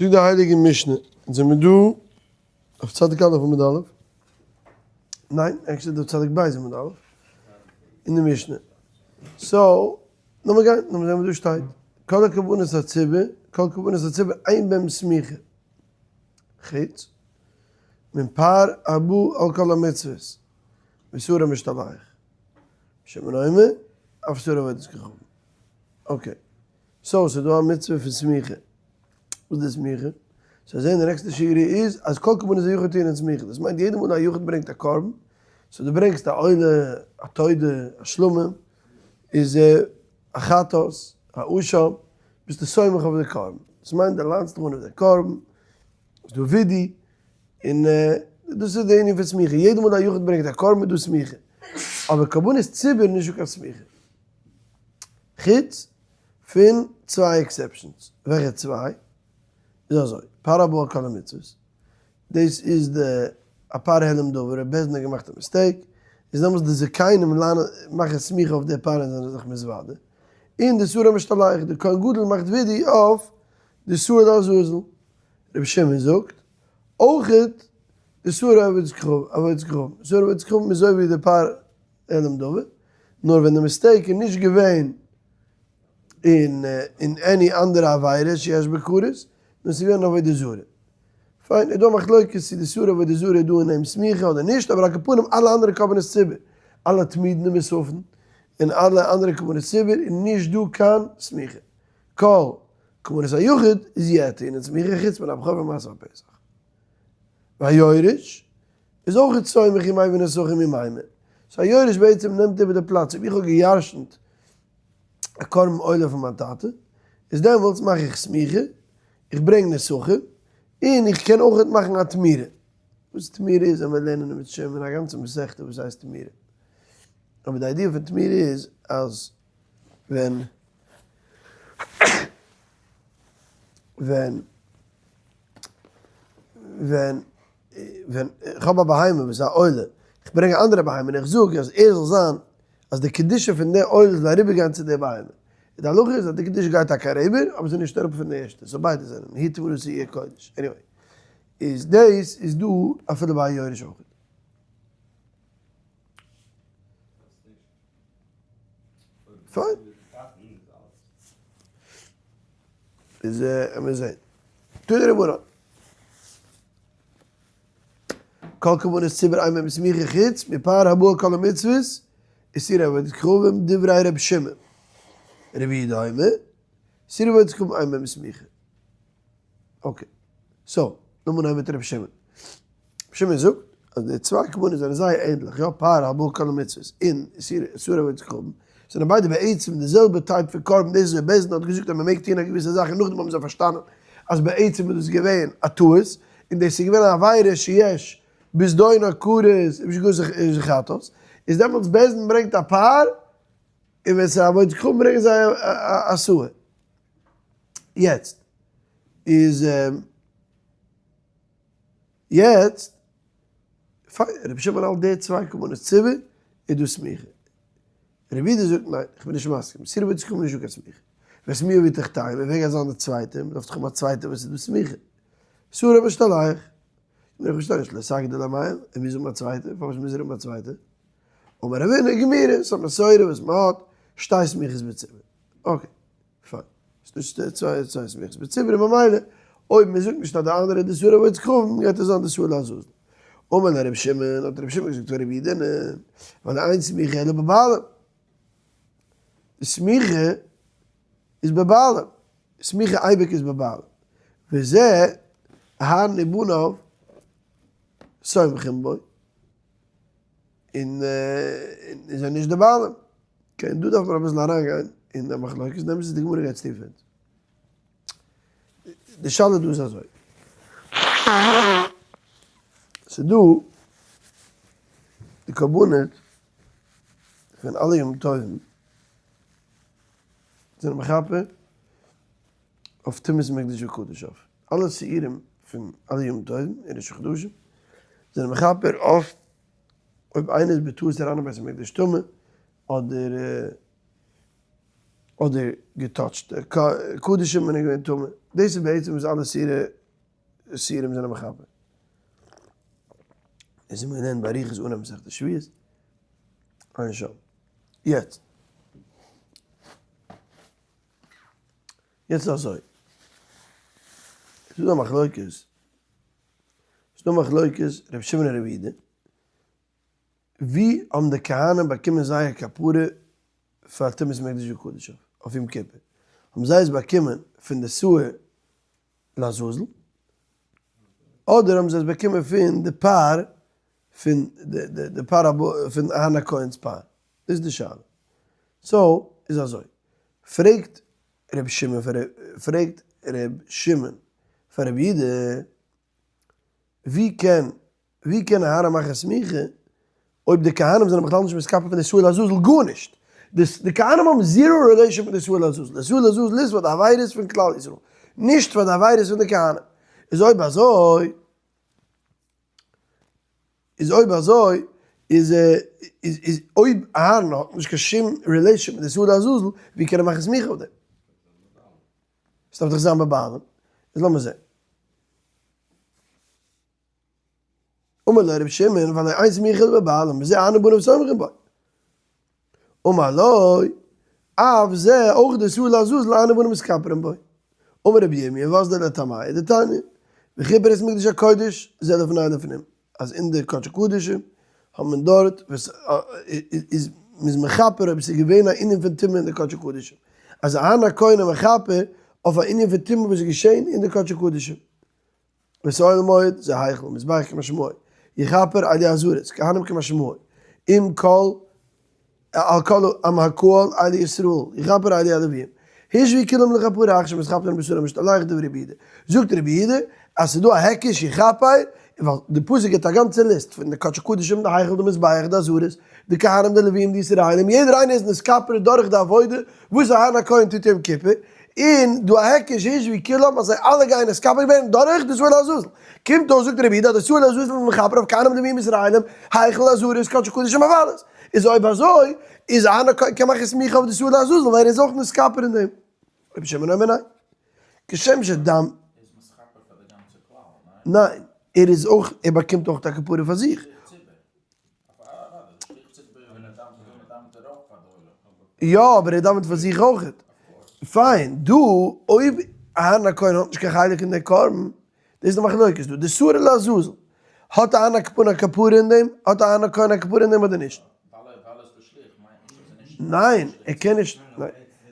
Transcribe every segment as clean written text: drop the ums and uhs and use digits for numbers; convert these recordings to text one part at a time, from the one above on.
זאגט די הייליגע משנה, אונז זעמיר דא אויף צדיק א' עמוד א', ניין, actually דא צדיק ב' עמוד א', אין די משנה, so לאמיר גיין, לאמיר זען וואס דא שטייט, כל הקרבנות הציבור, כל קרבנות הציבור אין בהם סמיכה, חוץ מן פר הבא על כל המצוות, ושעיר המשתלח, שמעון אומר, אף שעיר עבודת כוכבים. okay. so ס'איז דא א מצוה פון סמיכה. וואס איז די סמיכה? so זעהן די נעקסטע שורה איז אז כל קרבנות היחיד טעונין סמיכה. דאס מיינט יעדע מאל א יחיד ברענגט א קרבן, so דו ברענגסט א עולה, א תודה, א שלמים, איז א חטאת, א אשם, ביסטו סומך אויף די קרבן. דאס מיינט דו ליינסט דיך אן אויף די קרבן, איז דא וידוי, און דאס איז די ענין פון סמיכה. יעדע מאל א יחיד ברענגט א קרבן איז דא סמיכה. אבער קרבנות ציבור איז נישטא קיין סמיכה. חוץ פון צוויי exceptions, וועלכע צוויי? איז אזוי, פר הבא על כל המצוות, דאס איז די א פר העלם דבר, ר' בית דין האט געמאכט א mistake, איז דעמאלטס די זקנים מאכן סמיכה אויף די פר און זענען זיך מתוודה, און די שעיר המשתלח, די כהן גדול מאכט וידוי אויף די שעיר לעזאזל, רבי שמעון זאגט, אויכעט די שעיר עבודת כוכבים, שעיר עבודת כוכבים איז אזוי ווי די פר העלם דבר, נאר ווען די mistake איז נישט געווען אין אין any אנדערע עבירה שיש בה כרת, נאר ס'איז געווען עבודה זרה. פיין, איז דא א מחלוקת צו די שעיר עבודה זרה איז דא אין אים סמיכה אדער נישט, אבער על כל פנים אלע אנדערע קרבנות ציבור, אלע תמידין און מוספין, און אלע אנדערע קרבנות ציבור איז נישט דא קיין סמיכה. כל קרבנות היחיד איז יא טעונין סמיכה חוץ מן הבכור ומעשר הפסח. והיורש איז אויך סומך ומביא נסכים וממיר. so א יורש בעצם נעמט איבער די פלאץ, אויב איך האב געירשנט א קרבן עולה פון מיין טאטע, איז דעמאלטס מאך איך סמיכה, איך ברענג נסכים, און איך קען אויך מאכן א תמורה. וואס תמורה איז וועלן מיר לערנען אם ירצה השם אין א גאנצע מסכתא וואס הייסט תמורה. אבער די idea פון תמורה איז אז ווען ווען ווען ווען איך האב א בהמה וואס איז א עולה, איך ברענג א אנדערע בהמה און איך זאג אז ער זאל זיין, אז די קדושה פון די עולה זאל אריבער גיין צו די בהמה. די הלכה איז אז די קדושה גייט טאקע אריבער, אבער ס'איז נישט אראפ פון די ערשטע, so ביידע זענען היא תמורתו יהיה קודש. anyway, איז דאס איז דא אפילו ביי א יורש אויך. פיין. איז עמיר זעהן. תנו רבנן. כל קרבנות ציבור אין בהם סמיכה חוץ מפר הבא על כל המצוות ושעיר עבודת כוכבים דברי ר' שמעון. רבי יהודה אומר שעיר עבודת כוכבים אין בהם סמיכה. okay. so, לאמיר אנהייבן מיט רבי שמעון. רבי שמעון זאגט אז די צוויי קרבנות זענען זייער ענדליך, יא פר הבא על כל המצוות און שעיר עבודת כוכבים, זענען ביידע בעצם די זעלבע type פון קרבן, דאס איז ווען בית דין האט געזאגט אז מען מעג טון א געוויסע זאך און נאכדעם האבן זיי פארשטאנען אז בעצם איז דאס געווען א טעות און דאס איז געווען א עבירה שיש בזדונו כרת ובשגגתו חטאת, איז דעמאלטס בית דין ברענגט א פר און ווען ס'איז עבודת כוכבים ברענגען זיי א שעיר. יעצט איז יעצט פיין רבי שמעון האלט די צוויי קרבנות ציבור איז דא סמיכה. רבי יהודה זאגט ניין איך בין נישט מסכים שעיר עבודת כוכבים נישט דא קיין סמיכה. ואת מי אביא תחתיהם ווער גייט זיין די צווייטע מען דארף דאך האבן א צווייטע וואס איז דא סמיכה. שעיר המשתלח. איך פארשטיי נישט לא סגי דלמעיל ער מוז האבן א צווייטע פארוואס מוז ער האבן א צווייטע? אמר רב הונא גמירי ס'א מסורה וואס מען האט שתי סמיכות בציבור. okay. פיין. ס'איז דא צוויי צוויי סמיכות בציבור און ממילא אויב מען זאגט נישט אז די אנדערע איז די שעיר עבודת כוכבים גייט עס זיין די שעיר לעזאזל. אמר ליה רבי שמעון, האט רבי שמעון געזאגט פאר רבי יהודה'ן, ווייל אין סמיכה אלא בבעלים. די סמיכה איז בבעלים. סמיכה אייביג איז בבעלים. וזה אהרן ובניו סומכים בו. און איז ער נישט די בעלים. okay, דא דארף מען אביסל אריינגיין אין די מחלוקת, נעם עס די גמרא גייט טיפער. די שאלה דא איז אזוי. ס'איז דא די קרבנות פון אלע יום טובים זענען מכפר אויף טומאת מקדש וקדשיו. אלע שעירים פון אלע יום טובים און ראש חדשים זענען מכפר אויף אויב איינער איז בטעות אריין אין בית המקדש טמא אדער אדער געטאטשט קדשים און איז געווען טמא. דאס איז בעצם וואס אלע שעירי שעירים זענען מכפר. עס איז מיר געלערנט באריכות אנהייב מסכת שבועות. עיין שם. יעצט. יעצט איז אזוי. עס איז דא א מחלוקת. עס איז דא מחלוקת רבי שמעון און רבי יהודה. ווי האבן די כהנים באקומען זייער כפרה פאר טומאת מקדש וקדשיו אויף יום כיפור? האבן זיי עס באקומען פון די שעיר לעזאזל? אדער האבן זיי עס באקומען פון די פר פון די פר פון אהרן הכהן'ס פר? דאס איז די שאלה. so איז אזוי, פרעגט ר' שמעון פאר פרעגט ר' שמעון פאר רבי יהודה, ווי קען ווי קען אהרן מאכן סמיכה אויב די כהנים זענען בכלל נישט מתכפר פון די שעיר לעזאזל גארנישט? די די כהנים האבן zero relation מיט די שעיר לעזאזל, די שעיר לעזאזל איז פאר די עבירות פון כלל ישראל, נישט פאר די עבירות פון די כהנים. איז אויב אזוי איז אויב אזוי איז איז איז אויב אהרן האט נישט קיין שום relation מיט די שעיר לעזאזל ווי קען ער מאכן סמיכה אויף דעם? עס דארף דאך זיין בבעלים. איז לאמיר זען. אמר לו רבי שמעון, והלא אין סמיכה אלא בבעלים, וזה אהרן ובניו סומכין בו. אמר לו, אף זה אויך די שעיר לעזאזל אהרן ובניו מתכפרין בו. אמר רבי ירמי', ואזדא לטעמיה דתניא, וכיפר את מקדש הקודש זה לפני ולפנים, אז אין די קדשי קדשים האט מען דארט וואס איז מ'איז מכפר אויב ס'איז געווען א ענין פון טומאה אין די קדשי קדשים, אז אהרן הכהן איז מכפר אויף א ענין פון טומאה וואס איז געשען אין די קדשי קדשים. ואת אוהל מועד זה היכל מזבח כמשמעו, יכפר על יעזורת, כהנים כמשמעו, עם כל על כל עם הקהל אלה ישראל, יכפר אלו הלוויים. הושוו כולם לכפרה עכשיו מתכפרין בשעיר המשתלח דברי רבי יהודה. זאגט רבי יהודה אז ס'איז דא א היקש יכפר, ווייל די פסוק גיבט א גאנצע ליסט פון די קדשי קדשים, די היכל, די מזבח, די עזרות, די כהנים, די לוויים, די ישראלים, יעדער איינער איז נתכפר דורך די עבודה וואס אהרן הכהן טוט יום כיפור, און דא א היקש הושוו כולם אז זיי אלע גייען נתכפר ווערן דורך די שעיר לעזאזל. קומט אויס זאגט רבי יהודה אז די שעיר לעזאזל איז מכפר אויף כהנים לוויים ישראלים, היכל עזרות, קדשי קדשים אויף אלעס. איז אויב אזוי איז אהרן הכהן קען מאכן סמיכה אויף די שעיר לעזאזל ווייל ער איז אויך נתכפר אין דעם. רבי שמעון אומר ניין. כשם שדם. איז מתכפר פאר די גאנצע כלל, ניין? ניין, ער איז אויך, ער באקומט אויך א כפרה פאר זיך. יא אבער ער דאווענט פאר זיך אויכעט. פיין, דא אויב אהרן הכהן האט נישט קיין חלק אין די קרבן, דאס איז די מחלוקת דא, די שעיר לעזאזל, האט אהרן הכהן א כפרה אין דעם? האט אהרן הכהן א כפרה אין דעם אדער נישט? ניין, ער קען נישט, ניין,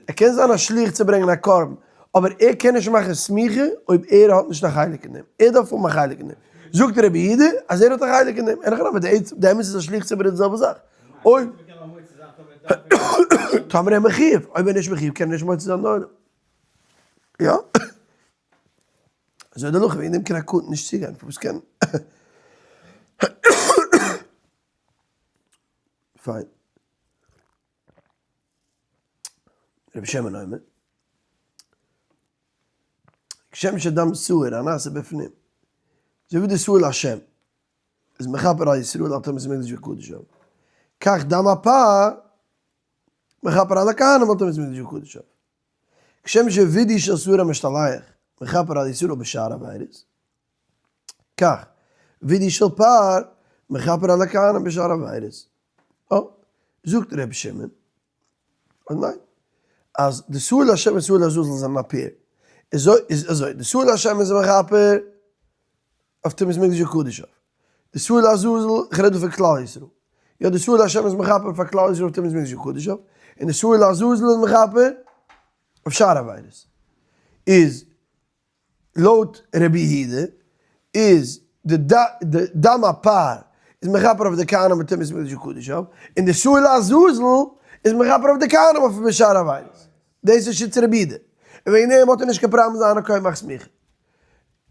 ער קען זיין א שליח צו ברענגען א קרבן, אבער ער קען נישט מאכן סמיכה אויב ער האט נישט א חלק אין דעם, ער דארף האבן א חלק אין דעם, זאגט רבי יהודה אז ער האט א חלק אין דעם, אין הכי נמי, די אמת איז א שליח ציבור איז די זעלבע זאך, אויב טאמער ער איז מחיוב, אויב ער איז נישט מחיוב קען ער נישט מוציא זיין די עולם, יא? אזוי די הלכה, וועגן דעם קען א קטן נישט צוגיין, פארוואס קען. פיין. רבי שמעון אומר, כשם שדם שעיר הנעשה בפנים, אזוי ווי די שעיר להשם איז מכפר על ישראל על טומאת מקדש וקדשיו, כך דם הפר מכפר על הכהנים על טומאת מקדש וקדשיו. כשם שווידוי של שעיר המשתלח מכפר על ישראל בשאר עבירות, כך וידוי של פר מכפר על הכהנים בשאר עבירות. אה, זאגט ר' שמעון, אז ניין, אז די שעיר להשם און שעיר לעזאזל זענען א pair. איז אזוי, די שעיר להשם איז מכפר אויף טומאת מקדש וקדשיו. די שעיר לעזאזל, איך רעד דא פון כלל ישראל. יא, די שעיר להשם איז מכפר פאר כלל ישראל אויף טומאת מקדש וקדשיו, און די שעיר לעזאזל איז מכפר אויף שאר עבירות. איז לויט רבי יהודה איז די דם הפר איז מכפר אויף די כהנים מיט טומאת מקדש וקדשיו, און די שעיר לעזאזל איז מכפר אויף די כהנים אויף בשאר עבירות. דאס איז שיטת רבי יהודה. און וועגן דעם האט ער נישט קיין פראבלעם זיין א כהן מאכט סמיכה.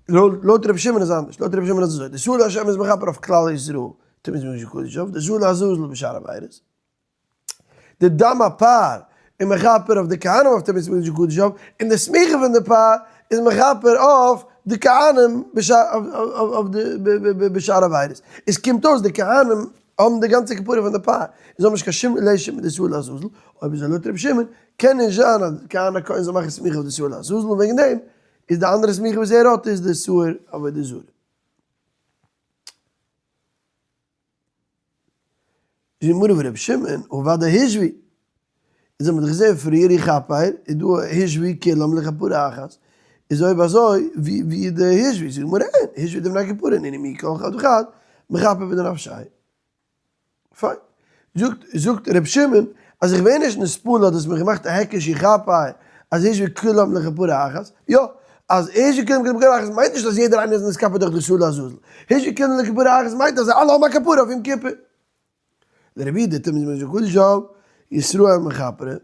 לויט רבי שמעון איז אנדערש, לויט רבי שמעון איז אזוי, די שעיר להשם איז מכפר אויף כלל ישראל טומאת מקדש וקדשיו, די שעיר לעזאזל בשאר עבירות. די דם הפר איז מכפר אויף די כהנים אויף טומאת מקדש וקדשיו, און די סמיכה פון די פר איז מכפר אויף די כהנים בשאר עבירות. עס קומט אויס די כהנים האבן די גאנצע כפרה פון די פר, און זיי האבן נישט קיין שום relation מיט די שעיר לעזאזל, אויב איז אזוי לויט רבי שמעון, קען נישט זיין אז כהן הכהן זאל מאכן סמיכה אויף די שעיר לעזאזל, און וועגן דעם. איז די אנדערע סמיכה וואס ער האט איז די שעיר עבודה זרה. זאגט די גמרא ורבי שמעון הא ודאי הושוו, איז האט מען דאך געזען פריער יכפר איז דא הושוו כולם לכפרה אחת, איז אויב אזוי ווי ווי איז די הושוו? זאגט די גמרא אין, הושוו דבני כפרה נינהו מיהו כל אחד ואחד מכפר בדנפשיה. פיין. זאגט זאגט רבי שמעון אז איך ווער נישט נתפעל אז דו האסט מיר געמאכט א היקש יכפר אז הושוו כולם לכפרה אחת, יא, אז הושוו כולם לכפרה אחת מיינט נישט אז יעדער איינער איז נתכפר דורך די שעיר לעזאזל, הושוו כולם לכפרה אחת מיינט אז זיי אלע האבן א כפרה אויף יום כיפור. לרבי יהודה טומאת מקדש וקדשיו ישראל מכפרי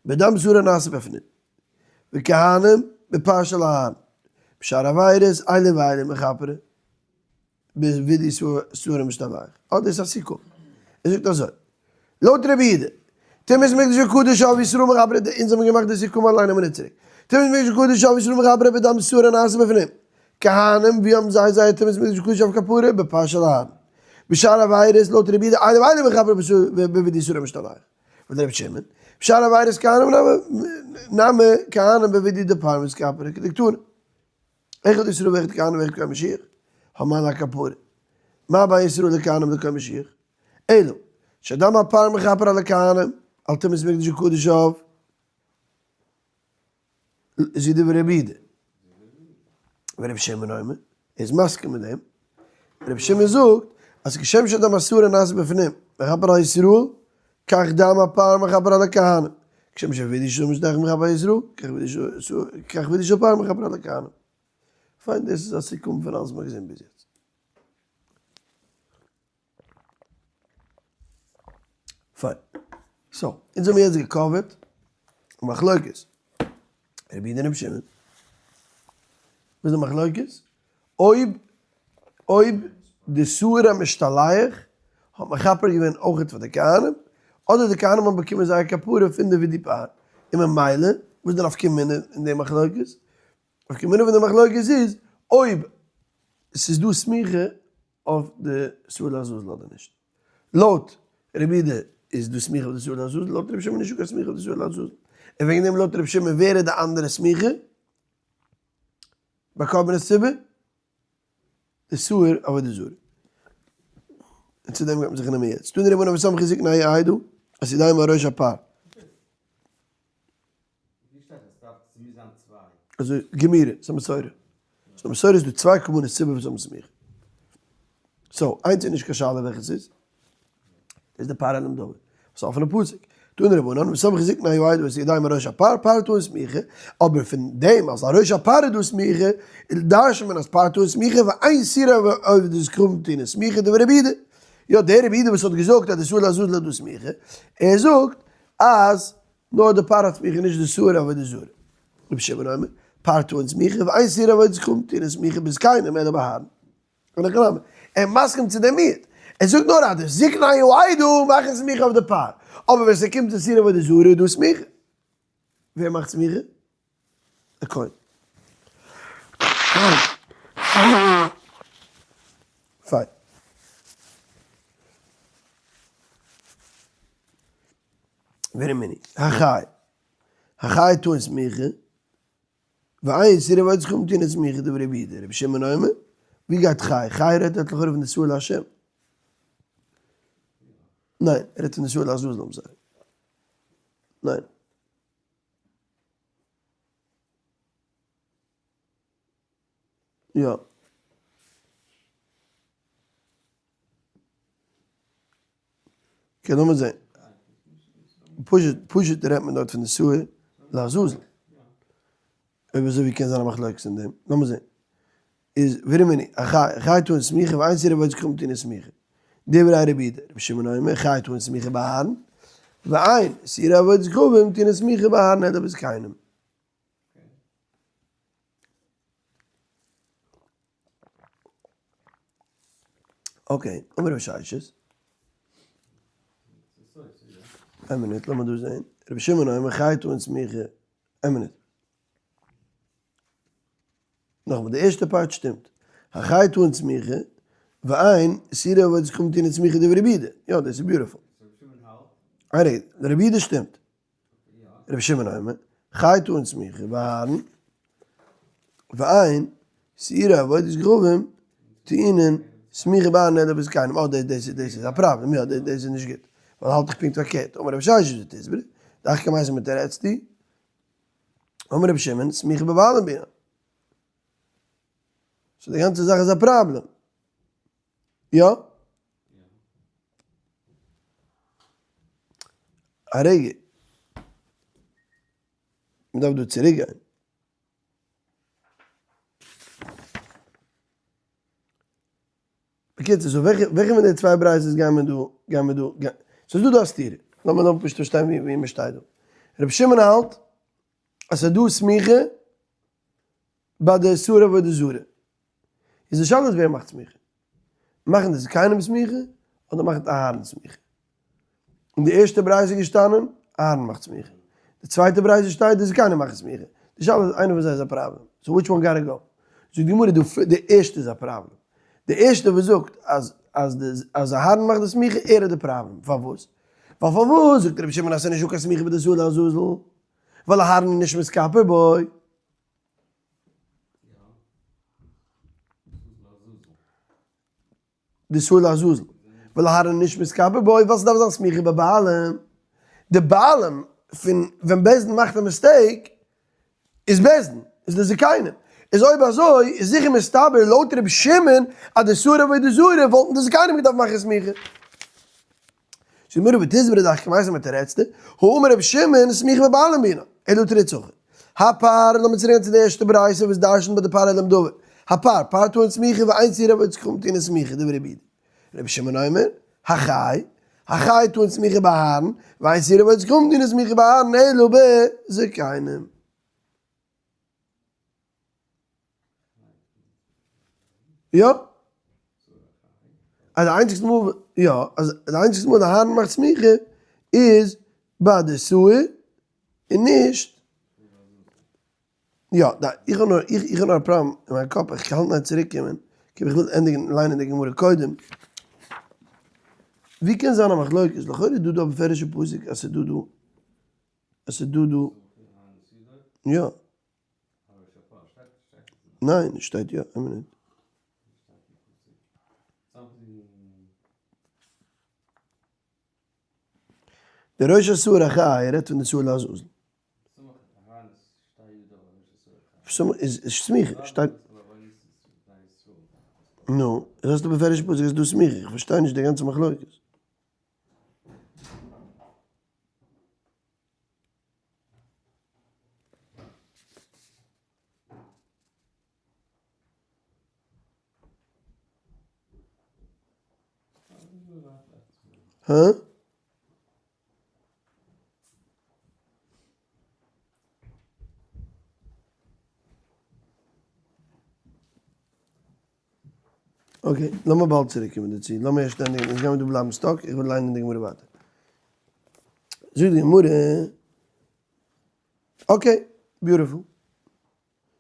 בדם שעיר הנעשה בפנים וכהנים בפר של אהרן בשאר עבירות אלו ואלו מכפרי בווידוי שעיר המשתלח. אט דאס איז א סיכום. ער זאגט אזוי, לויט רבי יהודה, טומאת מקדש וקדשיו ישראל מכפרי, אונז האבן געמאכט די סיכום אליין א מינוט צוריק, טומאת מקדש וקדשיו ישראל מכפרי בדם שעיר הנעשה בפנים, כהנים ווי האבן זיי זייער טומאת מקדש וקדשיו כפרה? בפר של אהרן. בשאר עבירות לויט רבי יהודה אלו ואלו מכפרי בווידוי שעיר המשתלח. ולרבי שמעון, בשאר עבירות כהנים נמי כהנים בווידוי דפר מתכפרי כדקתני. אחד ישראל ואחד כהנים ואחד כהן משיח, המן הכפרה. מה בין ישראל לכהנים לכהן משיח? אלא, שדם הפר מכפר על הכהנים, על טומאת מקדש וקדשיו, זו דברי רבי יהודה. ורבי שמעון אומר, ער איז מסכים מיט דעם, רבי שמעון זאגט, אז כשם שדם השעיר הנעשה בפנים, מכפר על ישראל, כך דם הפר מכפר על הכהנים, כשם שווידוי שעיר המשתלח מכפר על ישראל, כך וידוי של פר מכפר על הכהנים. פיין, דאס איז א סיכום פון אלעס וואס מ'האט געזען ביז יעצט. פיין. so, אונז האבן יעצט גע cover ט מחלוקת רבי יהודה און רבי שמעון. וואס איז די מחלוקת? אויב אויב די שעיר המשתלח האט מכפר געווען אויכעט פאר די כהנים, אדער די כהנים האבן באקומען זייער כפרה פון די וידוי פר, און ממילא וואס איז די נפקא מינה אין די מחלוקת? נפקא מינה פון די מחלוקת איז אויב ס'איז דא סמיכה אויף די שעיר לעזאזל אדער נישט. לויט רבי יהודה איז דא סמיכה אויף די שעיר לעזאזל, לויט רבי שמעון איז נישטא קיין סמיכה אויף די שעיר לעזאזל. און וועגן דעם לויט רבי שמעון ווער איז די אנדערע סמיכה? ביי קרבנות ציבור? די שעיר עבודה זרה. און צו דעם גייט מען זיך נעמען יעצט. תנו רבנן וסמכו זקני העדה את ידיהם על ראש הפר. אזוי גמירא, ס'איז א מסורה. ס'איז א מסורה איז דא צוויי קרבנות ציבור וואס האבן סמיכה. so, איינס איז נישט קיין שאלה וועלכע ס'איז. דאס איז די פר העלם דבר. ס'איז א אפענע פסוק. תנו רבנן וסמכו זקני העדה את ידיהם על ראש הפר, פר טעון סמיכה, אבער פון דעם אז על ראש הפר איז דא סמיכה, דרש'נט מען אז פר טעון סמיכה, ואין שעירי עובדי כוכבים טעונין סמיכה דברי רבי יהודה. יא, דער רבי יהודה וואס האט געזאגט אז די שעיר לעזאזל איז דא סמיכה, ער זאגט אז נאר די פר האט סמיכה נישט די שעיר עבודה זרה. רבי שמעון אומר, פר טעון סמיכה ואין שעירי עובדי כוכבים טעונין סמיכה בזקנים אלא באהרן. און הכי נמי, ער מסכים צו דעם מיעוט. ער זאגט נאר אז די זקני העדה מאכן סמיכה אויף די פר, אבער ווען ס'קומט צו שעיר עבודה זרה איז דא סמיכה. ווער מאכט סמיכה? די כהן. פיין. ורמינהי, החי. החי טעון סמיכה, ואין שעירי עובדי כוכבים טעונין סמיכה דברי רבי יהודה, רבי שמעון אומר, ווי גייט חי? חי רעדט דארט לכאורה פון די שעיר להשם. ניין, ער רעדט פון די שעיר לעזאזל, I'm sorry. ניין. יא. okay, לאמיר זעהן. פשוט, פשוט רעדט מען דארט פון די שעיר לעזאזל. אויב אזוי ווי קען זיין א מחלוקת אין דעם? לאמיר זעהן. איז ורמינהי, החי, חי טעון סמיכה ואין שעירי עובדי כוכבים טעונין סמיכה. דברי רבי יהודה, רבי שמעון אומר, חי טעון סמיכה באהרן, ואין שעירי עובדי כוכבים טעונין סמיכה באהרן אלא בזקנים. okay, אמר רב ששת. איין מינוט, לאמיר דא זעהן. רבי שמעון אומר חי טעון סמיכה. איין מינוט. נאכאמאל, די ערשטע part שטימט. החי טעון סמיכה, ואין שעירי עובדי כוכבים טעונין סמיכה דברי רבי יהודה. יא, דאס איז beautiful. איין רגע, די רבי יהודה שטימט. רבי שמעון אומר, חי טעון סמיכה באהרן, ואין שעירי עבודת כוכבים טעונין סמיכה באהרן אלא בזקנים, אה דאס איז א פראבלעם, יא דאס איז נישט גוט, ווייל האלט איך פונקט פארקערט, אמר רב ששת ותסברא, דהך קמייתא מתרצתא, אמר רבי שמעון, סמיכה בבעלים בעינן. so די גאנצע זאך איז א פראבלעם. יא? א רגע. מ'דארף דא צוריק גיין. בקיצור, so וועלכע וועלכע פון די צוויי ברייתות גייען מיר דא גייען מיר דא ס'איז דא דא א סתירה. לאמיר נאר פשוט פארשטיין ווי ווי מ'שטייט דא. רבי שמעון האלט אז ס'איז דא סמיכה ביי די שעיר עבודה זרה. איז די שאלה איז ווער מאכט סמיכה? מאכן די זקנים סמיכה אדער מאכט אהרן סמיכה? אין די ערשטע ברייתא איז געשטאנען אהרן מאכט סמיכה, די צווייטע ברייתא שטייט די זקנים מאכן סמיכה, די שאלה איז איינער פון זיי איז א פראבלעם, so which one gotta go? זאגט די גמרא די ערשטע איז א פראבלעם, די ערשטע וואס זאגט אז אז די אז אהרן מאכט די סמיכה ער איז די פראבלעם, פארוואס? ווייל פארוואס זאגט רבי שמעון אז ס'איז נישטא קיין סמיכה ביי די שעיר לעזאזל ווייל אהרן איז נישט מתכפר בו? די שעיר לעזאזל, ווייל אהרן איז נישט מתכפר בו, ווייל ס'דארף זיין סמיכה בבעלים, די בעלים פון ווען בית דין מאכט א mistake איז בית דין, איז די זקנים, איז אויב אזוי איז זיכער מסתבר לויט רבי שמעון אז די שעיר עבודה זרה וואלטן די זקנים געדארפט מאכן סמיכה. זאגט די גמרא ותסברא דהך קמייתא מתרצתא, האמר רבי שמעון סמיכה בבעלים בעינן, אלא תריץ הכי. הפר, לאמיר צוריק גיין צו די ערשטע ברייתא וואס דרשנ'ט ביי די פר העלם דבר. הפר, פר טעון סמיכה ואין שעיר עבודת כוכבים טעונין סמיכה, דברי רבי יהודה. רבי שמעון אומר, החי, החי טעון סמיכה באהרן, ואין שעיר עבודת כוכבים טעונין סמיכה באהרן אלא בזקנים. יא? אז די איינציגסטע מאל, יא, אז די איינציגסטע מאל די אהרן מאכט סמיכה איז ביי די שעיר און נישט, יא, איך האב נאר, איך האב נאר א פראבלעם אין מיין קאפ, איך האלט אין צוריק קומען, איך וויל ענדיגן ליינען די גמרא קודם, ווי קען זיין א מחלוקת, לכאורה איז דא דא א בפירוש'ע פסוק אז ס'איז דא דא, אז ס'איז דא דא, יא. ניין, שטייט יא, איין מינוט. דער ראש השעיר החי רעדט פון די שעיר לעזאזל. איז סמיכה, שטייט. נו, איז האסטו בפירוש פסוק אז דא סמיכה, איך פארשטיי נישט די גאנצע מחלוקת. הא? okay, לאמיר באלד צוריק קומען דערצו, לאמיר ערשט ענדיגן, אונז גיימיר דא בלייבן stuck, איך וויל ליינען די גמרא ווייטער. זאגט די גמרא, okay, beautiful.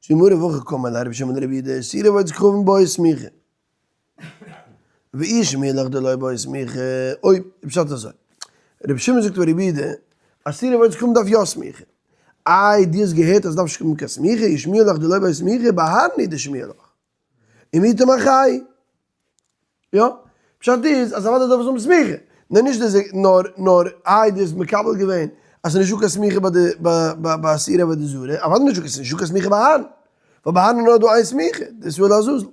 זאגט די גמרא, והכי קאמר ליה רבי שמעון לרבי יהודה, שעירי עבודת כוכבים בעי סמיכה. ואי שמיע לך דלא בעי סמיכה, אוי, פשט אזוי. רבי שמעון זאגט פאר רבי יהודה, אז שעירי עבודת כוכבים דארף יא סמיכה. איי, דו האסט געהערט אז דארף נישט האבן קיין סמיכה, אי שמיע לך דלא בעי סמיכה, באהרן הוא דשמיע לך. ומיעוטא מהחי. יא, פשט איז אז אוודאי דארף עס האבן סמיכה, נאר נישט די נאר נאר איי דו האסט מקבל געווען אז ס'איז נישטא קיין סמיכה ביי די ביי ביי שעיר עבודה זרה, אוודאי נישטא קיין ס'נישטא קיין סמיכה ביי אהרן, ווייל ביי אהרן איז נאר דא איין סמיכה, די שעיר לעזאזל.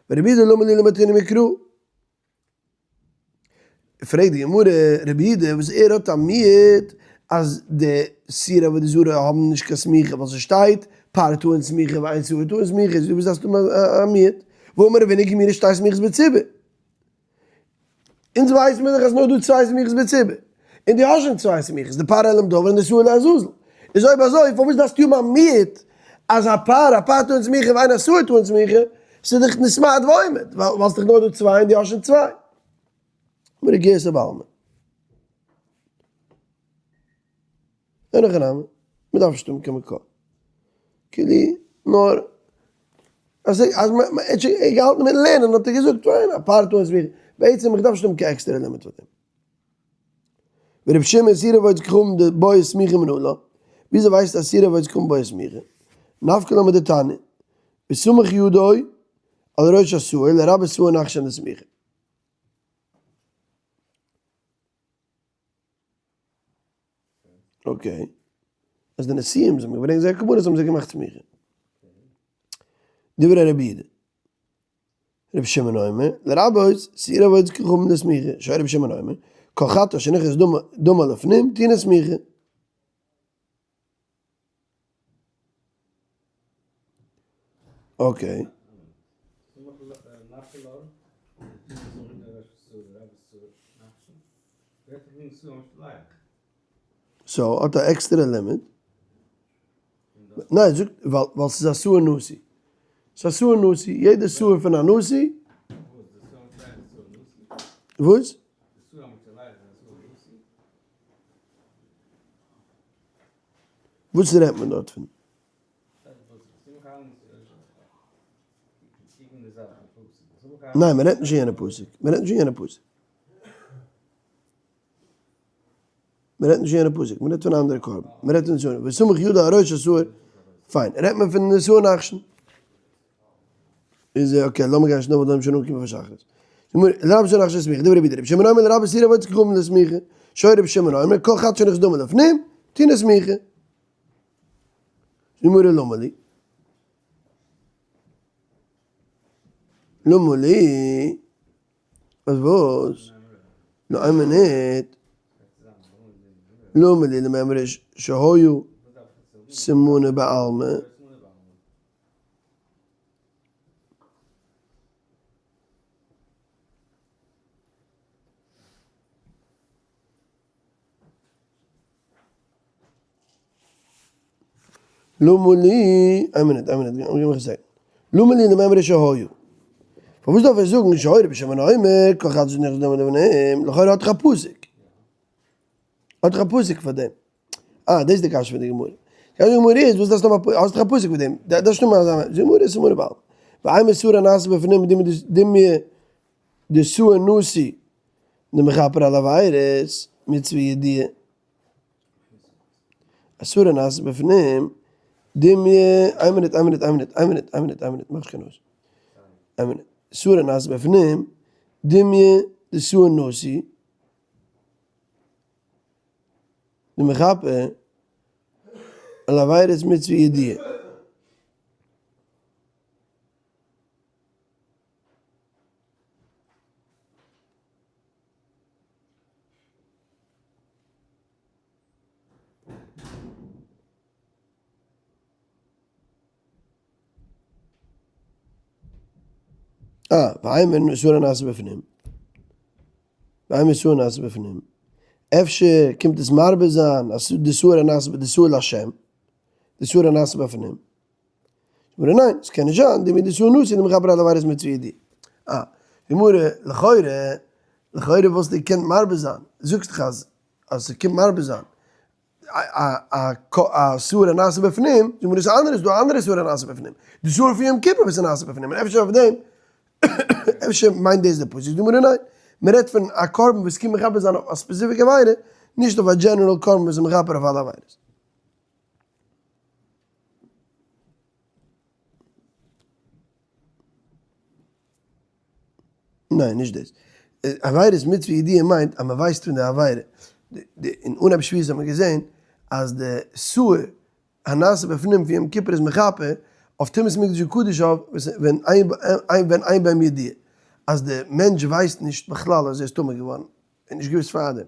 ורבי יהודה למה לי למתוני מקרא. פרעגט די גמרא, רבי יהודה וואס ער האט א מיעוט אז די שעיר עבודה זרה האבן נישט קיין סמיכה ווייל ס'שטייט פר טעון סמיכה ואין שעיר טעון סמיכה, איז וואס דארפסטו האבן א מיעוט? והאמר רב הונא גמירי שתי סמיכות בציבור. אונז ווייסן מיר דאך אז נאר דא צוויי סמיכות בציבור. און דו האסט שוין צוויי סמיכות, די פר העלם דבר און די שעיר לעזאזל. איז אויב אזוי פארוואס דארפסטו האבן א מיעוט אז א פר, א פר טעון סמיכה ואין השעיר טעון סמיכה, ס'איז דאך נתמעט ועומד, ווייל ס'איז דאך נאר דא צוויי און דו האסט שוין צוויי. גמרא גירסא בעלמא. אין הכי נמי, מ'דארף נישט האבן קיין מקור. כאילו, נאר, אז אז מ'האט שוין געהאלטן מיטן לערנען האט ער געזאגט פיין א פר טעון סמיכה. בעצם איך דארף נישט האבן קיין עקסטערע לימוד פאר דעם. ורבי שמעון שעירי עבודת כוכבים דבעי סמיכה מנלן. וויאזוי ווייסטו אז שעירי עבודת כוכבים בעי סמיכה? נפקא למה דתניא, וסמך ידו על ראש השעיר לרבות שעיר נחשון דסמיכה. Okay. אז די נשיאים זיי האבן געברענגט זייער קרבנות האבן זיי געמאכט סמיכה. דברי רבי יהודה. רבי שמעון אומר, לרבות שעיר עבודת כוכבים דסמיכה, שהיה רבי שמעון אומר, כל חטאת שנכנס דמה לפנים טעונה סמיכה. Okay. So האט א עקסטערע לימיט. ניין, זאגט ווייל ווייל ס'איז א שעיר נשיא. ס'איז א שעיר נשיא, יעדע שעיר פון א נשיא. וואס? וואס רעדט מען דארט פון? ניין מען רעדט נישט אין יענע פסוק, מען רעדט נישט אין יענע פסוק. מען רעדט נישט אין יענע פסוק, מען רעדט פון א אנדערע קרבן, מען רעדט פון שעיר, וסמך ידו על ראש השעיר, פיין, רעדט מען פון די שעיר נחשון. איז okay, לאמיר גיין שנעל ווייל דא האבן שוין אנגעקומען פאר שחרית. לרבות שעיר נחשון דסמיכה, דברי רבי יהודה, רבי שמעון אומר לרבות שעירי עבודת כוכבים דסמיכה, שהיה רבי שמעון אומר כל חטאת שנכנס דמה לפנים, טעונה סמיכה. גמרא למה לי. למה לי. אז וואס? נאר איין מינוט. למה לי למימרא שהיו סימנא בעלמא. למה לי, איין מינוט, איין מינוט, גיב מיך א second. למה לי למימרא שהיו. פארוואס דארף ער זאגן שהיה רבי שמעון אומר כל חטאת שנכנס דמה לפנים, לכאורה האט דאך א פסוק. האט דאך א פסוק פאר דעם. אה, דאס איז די קשיא פון די גמרא. די קשיא פון די גמרא איז, וואס דארפסטו האבן א פסוק, האסט דאך א פסוק פאר דעם. דארפסט נישט האבן אזא, די גמרא איז סימנא בעלמא. ואימא שעיר הנעשה בפנים דומיא דשעיר נשיא דמכפר על עבירות מצוה ידיעה. שעיר הנעשה בפנים דומיא, איין מינוט, איין מינוט, איין מינוט, איין מינוט, איין מינוט, איין מינוט, מאך נישט קיין נאז. איין מינוט. שעיר הנעשה בפנים דומיא דשעיר נשיא דמכפר על עבירות מצוה ידיעה. אה, ואימא שעיר הנעשה בפנים. ואימא שעיר הנעשה בפנים. אפשר קומט עס מרבה זיין אז די שעיר הנעשה, די שעיר לשם, די שעיר הנעשה בפנים. גמרא ניין, עס קען נישט זיין, דומיא דשעיר נשיא דמכפר על עבירות מצוה ידיעה. אה, גמרא, לכאורה, לכאורה וואלסטו געקענט מרבה זיין, זאגסט דאך אז אז ס'קומט מרבה זיין א שעיר הנעשה בפנים, זאג מיר דאס אנדערע, ס'דא א אנדערע שעיר הנעשה בפנים, די שעיר פון יום כיפור וואס איז נעשה בפנים, און אפשר אויף דעם, אפשר מיינט דאס די פסוק, זאג מיר ניין, מ'רעדט פון א קרבן וואס קומט מכפר זיין אויף א ספעציפיק עבירה, נישט אויף א general קרבן וואס איז מכפר אויף אלע עבירות. ניין נישט דאס. עבירות מצוה ידיעה מיינט אז מען ווייסט פון די עבירה. אין אנהייב שבועות האט מען געזען אז די שעיר הנעשה בפנים פון יום כיפור איז מכפר אויף טומאת מקדש וקדשיו ווען אין בהם ידיעה. אז די מענטש ווייסט נישט בכלל אז ער איז טמא געווארן. ער האט נישט געוואוסט פארדעם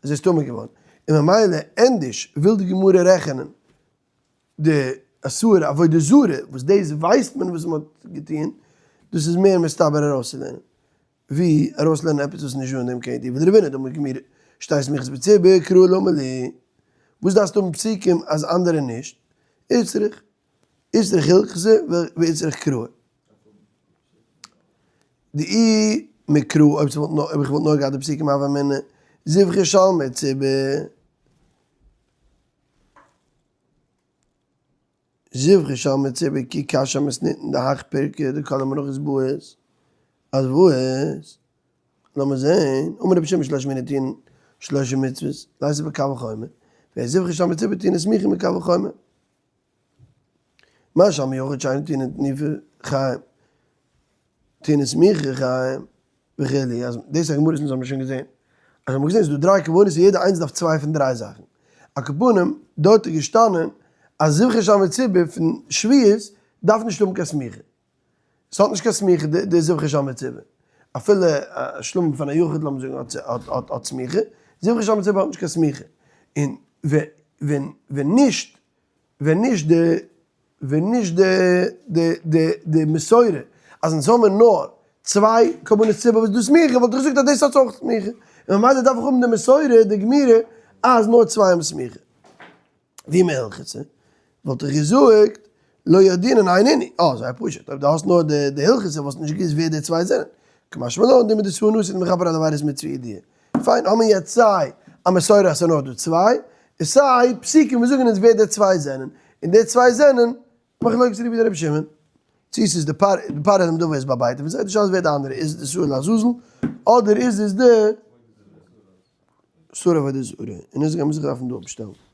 אז ער איז טמא געווארן. און ממילא ענדערש וויל די גמרא רעכענען די שעיר עבודה זרה, וואס דאס ווייסט מען וואס מען האט געטון, דאס איז מער מסתבר ארויסצולערנען, ווי ארויסלערנען עפעס וואס איז נישט דא אין דעם קיין ידיעה. ורבינא דאמר גמירי שתי סמיכות בציבור קרא למה לי, וואס דארפסטו האבן פסוקים אז אנדערע נישט? איצטריך איצטריך הלכתא ואיצטריך קרא. דאי מקרא אויב ס'וואלט נאר אויב איך וואלט נאר געהאט די פסוקים הוה אמינא זבחי שלמי ציבור. זבחי שלמי ציבור כי קשיא מתניתין דהך פירקא דכל המלאכות באות אז וואס? לאמיר זעהן, אמר רבי שמעון שלשה מיני טוען שלשה מצוות, ליתא בקל וחומר. וזבחי שלמי ציבור טעונה סמיכה מקל וחומר. מה שלמי יחיד שאינו טעונה תנופה חיים, טעונה סמיכה חיים וכו', אז דאס איז א גמרא וואס אונז האבן שוין געזען. אז האבן געזען ס'איז דא דריי כוונות און יעדע איינס דארף צוויי פון דריי זאכן. על כל פנים, דארט איז געשטאנען אז זבחי שלמי ציבור פון שביעית דארף נישט האבן קיין סמיכה. ס'האט נישט קיין סמיכה די זבחי שלמי ציבור. אפילו א שלמים פון א יחיד לאמיר זאגן האט סמיכה, זבחי שלמי ציבור האט נישט קיין סמיכה. און ווען נישט ווען נישט די ווען נישט די די די די מסורה אז אונז האמיר נאר צוויי קרבנות ציבור וואס איז דא סמיכה וואלט איך געזאגט אז דאס האט אויך סמיכה און ממילא דארף איך האבן די מסורה די גמירא אז נאר צוויי האבן סמיכה. ווי מהלכתא וואלט איך געזאגט לא ידעינן הי נינהו. אה זייער פשוט אויב דו האסט נאר די די הלכתא וואלסטו נישט געוואוסט ווער די צוויי זענען. קא משמע לן דמדשאה נשיא דמכפר על עבירות מצוה ידיעה. פיין האמיר יעצט סיי א מסורה אז ס'איז נאר דא צוויי, און סיי פסוקים וואס זאגן אונז ווער די צוויי זענען, און די צוויי זענען מחלוקת רבי יהודה רבי שמעון, צו ס'איז די פר די פר און דוד איז ביי ביידע, פון זיי די שאלה איז ווער די אנדערע איז, די שעיר לעזאזל אדער איז עס די שעיר עבודה זרה, און אונז גיימיר זיך דארפן דא אפשטעלן.